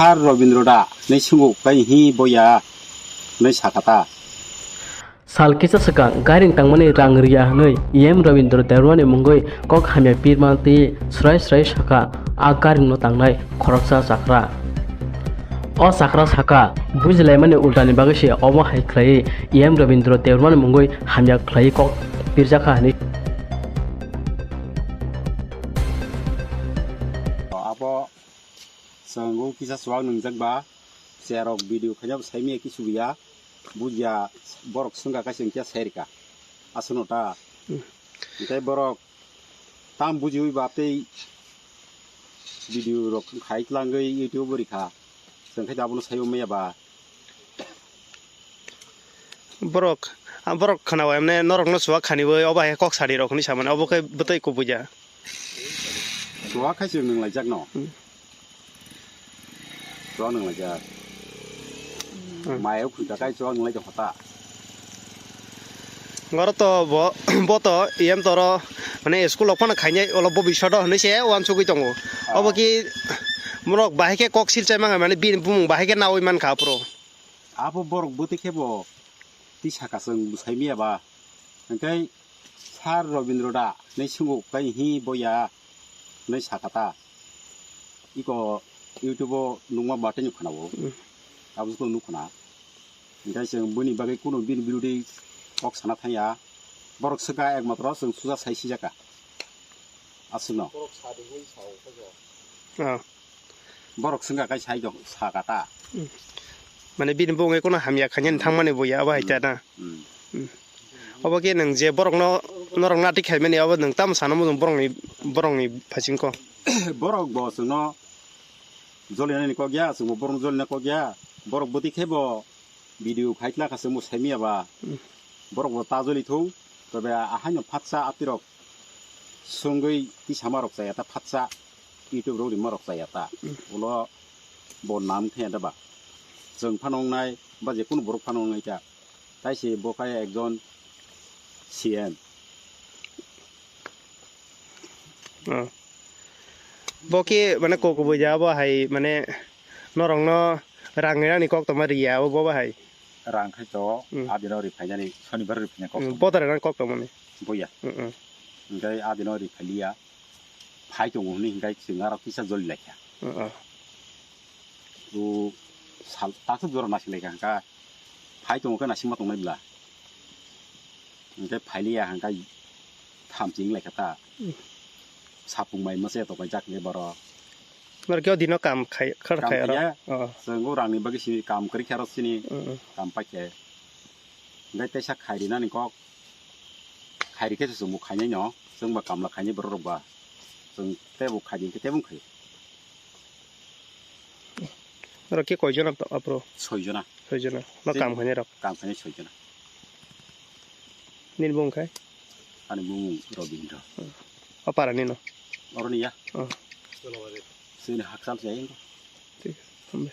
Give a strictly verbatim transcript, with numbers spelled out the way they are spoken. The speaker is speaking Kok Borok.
Sir Robindro da, nai sunguk kai hi boya, nai sakata. Sal kisa swkang gairing tangmani rang riya hwnwi E M Robindro Debbarmani mungwi kok hamya pirma twi swrai swrai saka a gairingno tangnai khoroksa chakra. O chakra saka bujilaimani ultani bagwi se omo hai khlaiwi E M Robindro Debbarmani mungwi hamya khlaiwi kok pirjakha hwnwi. Abo chwng chwng kisa chuwak nwngjak ba, cherok video khaina bo saimanya kisu ya, bujiya borok swngkha kaisa hwnkhe sairika. Aswkno ta. Hmm. Hwnkhe borok tam bujiwi ba tei video rok khai tlangwi YouTube o rikha. Chwng khe abono saiwi maya ba. Borok, ah, borok khwnao emne norokno chuwak khaniwi obo hai kok sadi rok hwnwi samani obo khe bwtwi kubuija. Chuwak khai se nwng laijak no. Hmm. Chuwak nwng laijak. Hmm. Mayo khuita kai chuwak nwng laijak hota. Goro to bo, bo to iyam toro, mane, school rok phano khainai, ulo bo bishodo hinwi se uansugwi tongo. Ah. Obo ki, borok bahai khe kok silchai mangkha, mane, bini bumung bahai khe nawi mankha aphuru. Abo borok bwtwi khe bo twi saka chwng bwsai miya ba. Hwnkhe Sir Robindro da, nai swngo kai hi boya, nai saka ta. Iko YouTube o nungma ba tei khwnao. Hmm. Abo jikon nuk khna. Hwnkhe chwng bini bagwi kunu bini birodi kok sana thangya. Borok swkha ekmatro chwng suja sai sijaka. Aswkno. Borok sadi hwnwi sao khe bo. Ah. Borok swngkha kai sai dong, sakha ta. Hmm. Mane bini bo wngwi kono hamya khainani thangmani bo ya, abo hai ta na. Hmm. Hmm. Obo khe nwng je borokno, norok nati khaimani, abo nwng tamo sana muchung borokni, borokni phaisingko. Borok bo chwngno jolinani kok ya, chwngbo borokno jolina kok ya. Borok bwtwi khe bo video khaitla kha chwngbo saimanya ba. Hmm. Borok bo ta joli thung, tobe ahaino phatsa atirok swngwi tisama rok chaya ta phatsa. YouTube rok rima rok chaya ta. Hmm. Ulo bo nam khe da ba. Chwng phano wngnai ba je kunu borok phano wngnai ta. Tai se bo khe ekjon C M. Oh. Bo khe mane kok kubui ja bo hai mane norokno rang rani kok tongma riya bo bo hai. Rang khai to Hmm. adino ri phainani sonibar ri phainani kok. Hmm, bo dara rang kok tongmani. Boya. Hmm, hmm. Hingkai adino ri phailia. Phai tongo hwnwi hingkai chwng aro kisa joli laikha. Uh, uh. O sal takhe jora nasi laikha hingka phai tongo khe nasima tongnai bla. Hingkai phailiya hingkai thamchi wng laikha ta. Hmm. Sapung mai mase to kaijak le borok. Nor khe o dino kam khai, khar Kam khai aro. Khaiya. Oh. Chwng o rangni bagwi sini kam kwrwi khe aro sini Hmm, hmm. kam paikhe. Hingkai teisa khairi nani kok. Khairi khe se chwngbo khainai no, chwngba kamla khainai borok rok ba. Chwng tebo khaidi khe tebo khai. Norok khe koi jona to aphuru? Soi jona. Soi jona. No Chwng kam khainai rok? Kam khainai soi jona. Nini bung khai? Ani bung Robindra. O para nino? Oroni ya. Oh. Sini hakchal se ayo. Thik ase, hambai.